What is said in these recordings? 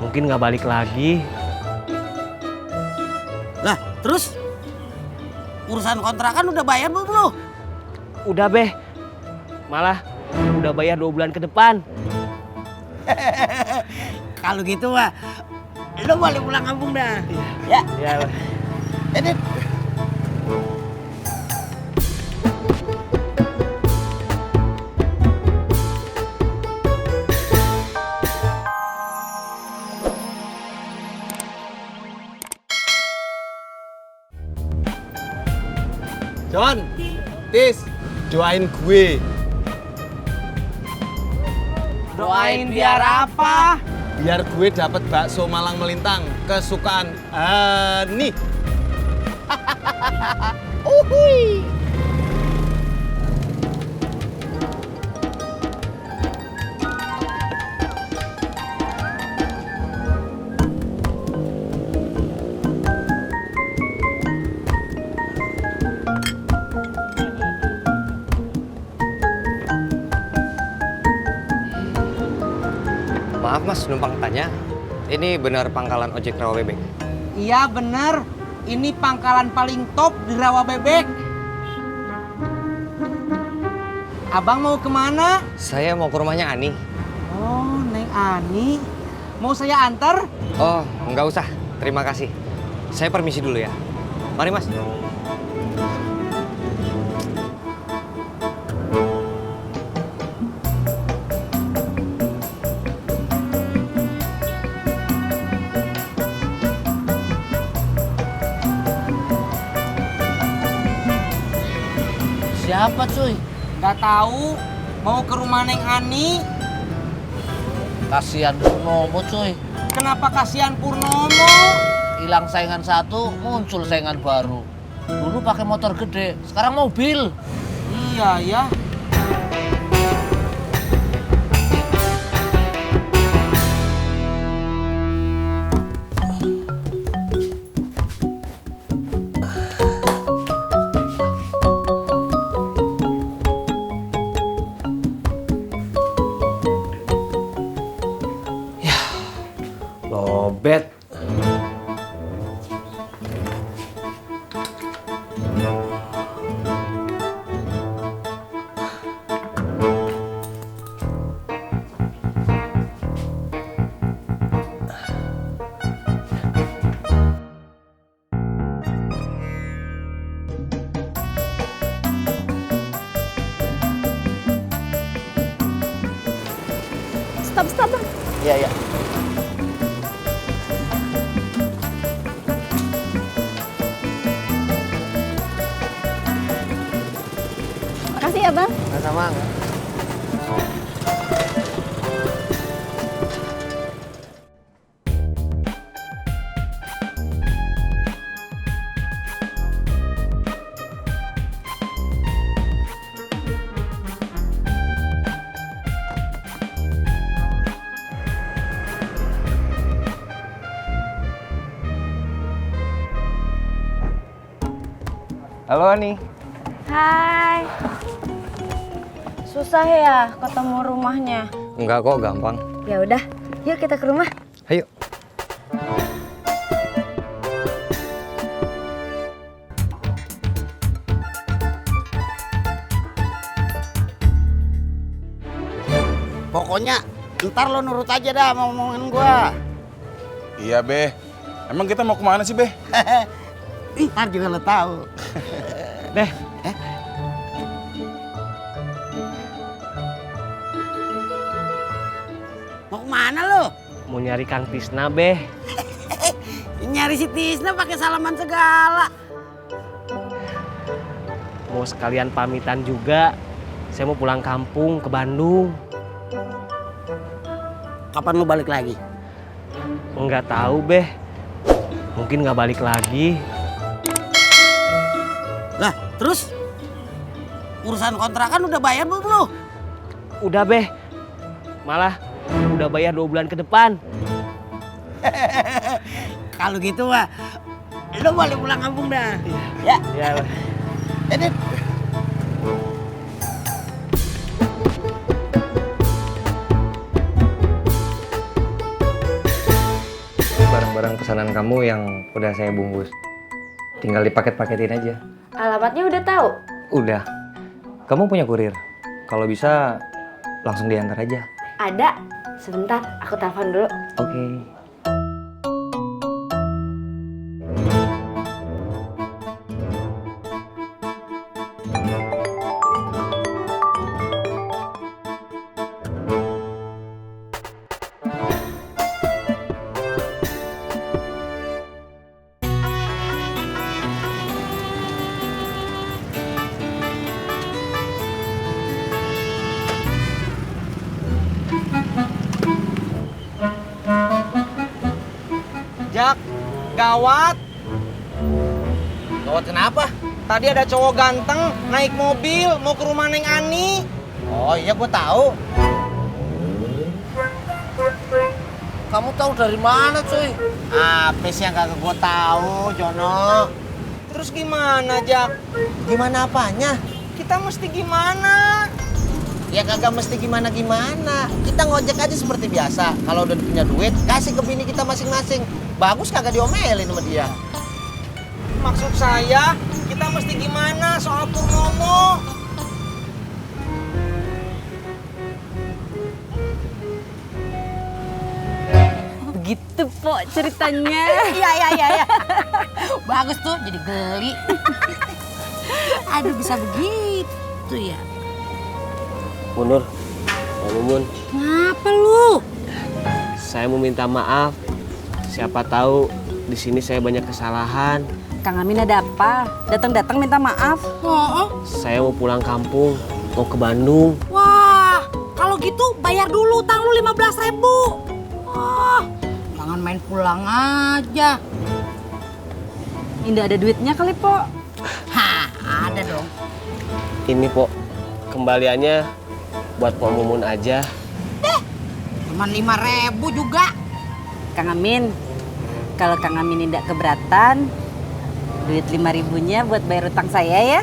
Mungkin nggak balik lagi. Lah, terus urusan kontrakan udah bayar belum lu? Udah beh, malah udah bayar 2 bulan ke depan. Kalau gitu mah, lu boleh pulang kampung dah. Ya. Ya. Edit. John, Tis, doain gue. Doain biar apa? Biar gue dapet bakso Malang Melintang kesukaan Ani. Uhuy. Maaf mas, numpang tanya. Ini benar pangkalan ojek rawa bebek? Iya bener, ini pangkalan paling top di Rawa Bebek. Abang mau kemana? Saya mau ke rumahnya Ani. Oh, Neng Ani. Mau saya antar? Oh, nggak usah. Terima kasih. Saya permisi dulu ya. Mari mas. Siapa cuy? Gak tahu. Mau ke rumah Neng Ani. Kasihan Purnomo cuy, Kenapa kasihan Purnomo? hilang saingan satu, muncul saingan baru. Dulu pakai motor gede, sekarang mobil. Iya ya. Lobet. Stop, Bang. Iya, iya. Makasih ya, Bang. Sama-sama. Halo Ani. Hai. Susah ya ketemu rumahnya. Enggak kok, gampang. Ya udah, yuk kita ke rumah. Ayo. Pokoknya ntar lo nurut aja dah sama omongan gua. Iya, Beh. Emang kita mau kemana sih, Beh? Ntar juga lo tahu. Beh, Mau kemana lo? mau nyari Kang Tisna, Beh. Nyari si Tisna pakai salaman segala. Mau sekalian pamitan juga. Saya mau pulang kampung ke Bandung. Kapan lo balik lagi? Nggak tahu, Beh. Mungkin nggak balik lagi. Lah, terus urusan kontrakan udah bayar belum lo? Udah, Beh. Malah udah bayar 2 bulan ke depan. Kalau gitu mah, lo boleh pulang kampung dah. Ya. Ya. Edit. pesanan kamu yang udah saya bungkus. Tinggal dipaket-paketin aja. Alamatnya udah tahu? Udah. Kamu punya kurir? Kalau bisa langsung diantar aja. Ada. Sebentar, aku telepon dulu. Oke. Jak, gawat. Gawat kenapa? Tadi ada cowok ganteng naik mobil mau ke rumah Neng Ani. Oh iya, gue tahu. Kamu tahu dari mana, cuy? Apa sih yang kagak gue tahu, Jono? Terus gimana, Jak? Gimana apanya? Kita mesti gimana? Ya kagak mesti gimana-gimana. Kita ngojek aja seperti biasa. Kalau udah punya duit, kasih ke bini kita masing-masing. Bagus kagak diomelin sama dia. Maksud saya, kita mesti gimana soal Purnomo? Begitu, Po, ceritanya. Iya. Bagus tuh, jadi geli. Aduh, bisa begitu ya. Munur, Pak Mumun, Ngapa lu? saya mau minta maaf. Siapa tahu di sini saya banyak kesalahan. Kang Amin ada apa? Datang-datang minta maaf. Oh, Saya mau pulang kampung, mau ke Bandung. wah, kalau gitu bayar dulu utang lu 15.000. Wah, jangan main pulang aja. Indah ada duitnya kali, Po. Hah, ada dong. Ini, Pok, kembaliannya buat Pak Mumun aja. Cuman 5.000 juga. Kang Amin, kalau Kang Amin tidak keberatan, duit 5.000-nya buat bayar utang saya ya.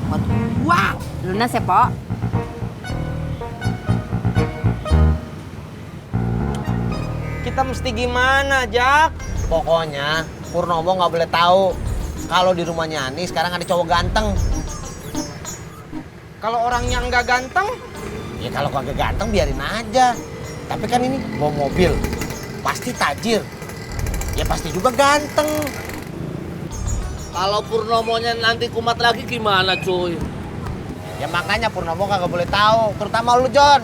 Buat gua. Lunas ya, Po? Kita mesti gimana, Jak? Pokoknya Purnomo nggak boleh tahu kalau di rumahnya Ani sekarang ada cowok ganteng. Kalau orangnya nggak ganteng, Ya kalau kagak ganteng biarin aja. Tapi kan ini bawa mobil, pasti tajir. Ya pasti juga ganteng. Kalau Purnomonya nanti kumat lagi gimana, cuy? Ya makanya Purnomo kagak boleh tahu, terutama lu, John.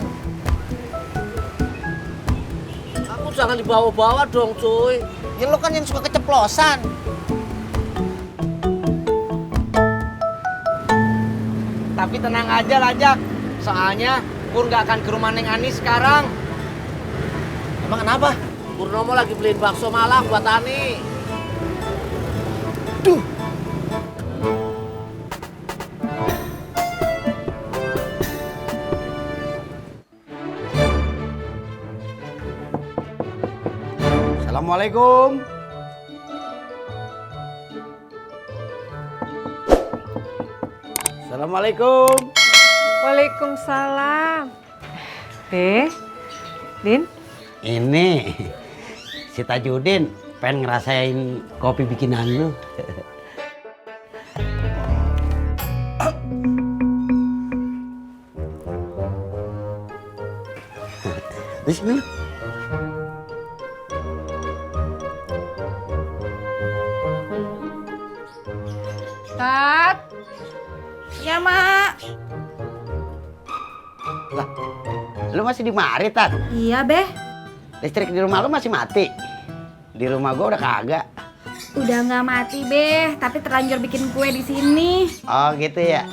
Aku jangan dibawa-bawa dong, cuy. Ya lu kan yang suka keceplosan. tapi tenang aja lah, Jak. Soalnya Pur nggak akan ke rumah Neng Ani sekarang. Emang kenapa? Purnomo lagi beliin bakso Malang buat Ani. Assalamualaikum. Assalamualaikum. Waalaikumsalam. Din? Ini si Tajudin pengen ngerasain kopi bikinan lu. Bismillah. Tat. Ya, Mak. Lah, lu masih di mari, Tat? Iya, Beh. Listrik di rumah lu masih mati? Di rumah gua udah kagak. Udah nggak mati, Beh, tapi terlanjur bikin kue di sini. Oh, gitu ya.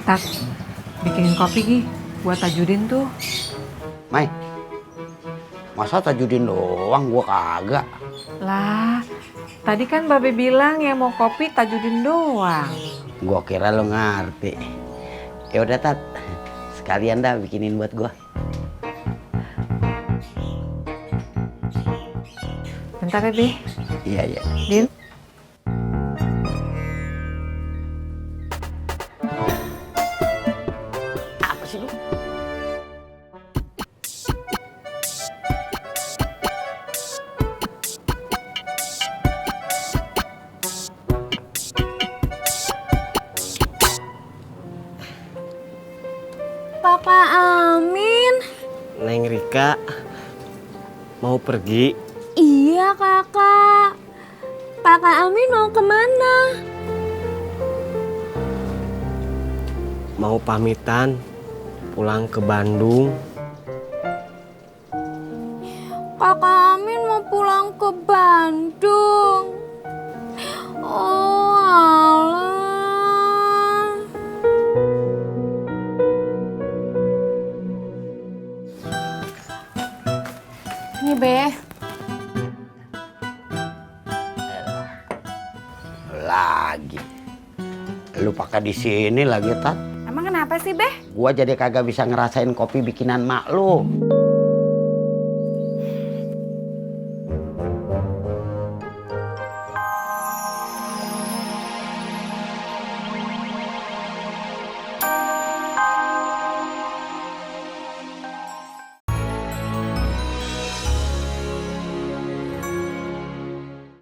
Tat, bikinin kopi Gi buat Tajudin tuh. Mai, masa Tajudin doang gua kagak? Lah, tadi kan Babe bilang yang mau kopi Tajudin doang. Gua kira lu ngerti. Ya udah, Tat. Sekalian dah bikinin buat gua. Bentar ya, Be. Iya, iya. Din. Apa sih lu? Kakak Amin. Neng Rika mau pergi? Iya kakak. Kakak Amin mau kemana? Mau pamitan pulang ke Bandung. Kakak Amin mau pulang ke Bandung. Oh alah. Nih Beh. Lagi. Lu pakai di sini lagi, Tat. Emang kenapa sih, Beh? Gua jadi kagak bisa ngerasain kopi bikinan mak lu.